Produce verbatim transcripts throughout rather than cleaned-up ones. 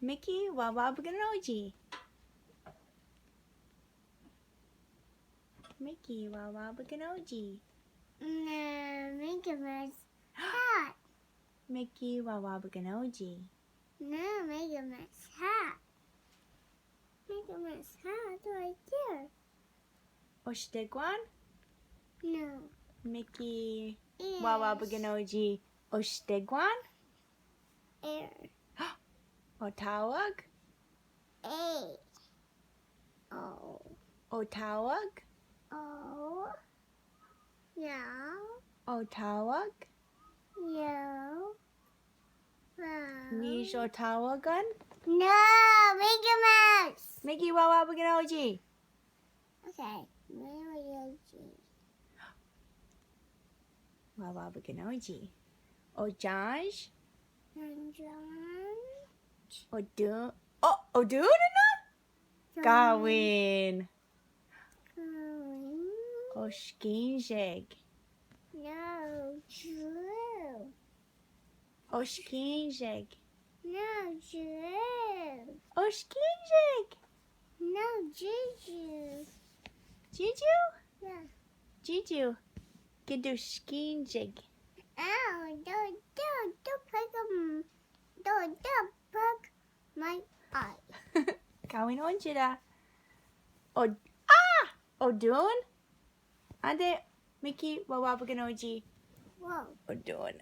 Mickey, wa wa bgno ji. Mickey, wa wa bgno ji. No, Mickey Mouse hat. Mickey, wa wa bgno ji. No, Mickey Mouse hat. Mickey Mouse hat right there. Oshtegwan? No. Mickey, yes. Wa wa bgno ji. Oshtegwan? Air. Otawag? A. O. Otawag? O. Yeah. Otawag? Yeah. Wow. Nish otawagan? No, Mickey Mouse. Mickey, wa wa bgno ji. Okay, Mickey Mouse. Wa wa bgno ji. Ojanj? Ojanj. Odun. O, odun na? Gawin. Gawin. Oshkinjeg. No, Drew. Oshkinjeg. No, Drew. Oshkinjeg. No, Juju. Juju? Yeah. Juju. Kidushkinjeg. Ow, don't, don't, don't poke him. Don't, don't poke my eye. Kawin onjira. O, ah! Odun? Ande, Mickey, wa wa bgno ji. Wow. Odun.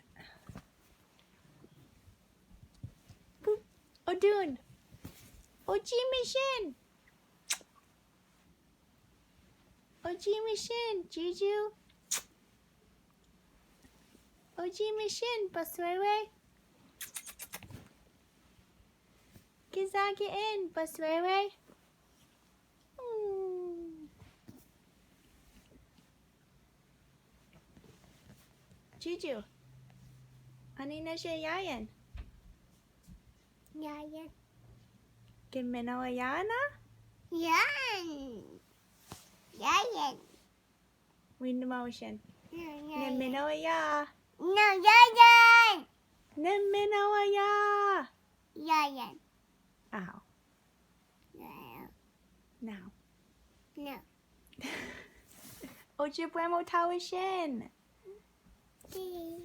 Odun. Oji mission. Oji mission, Juju. Oji mission, paswewe. Kizaki en, paswewe. Hmm. Juju. Ani na she yayan. Yayan. Ken mena wa yana? Yan. Yayan. Wind motion. No, yayan. Ne mena wa ya. No, yayan. Ne mena wa ya. Yayan. Ow. Yayan. Now. No. Oje pwemo tawishin. Di.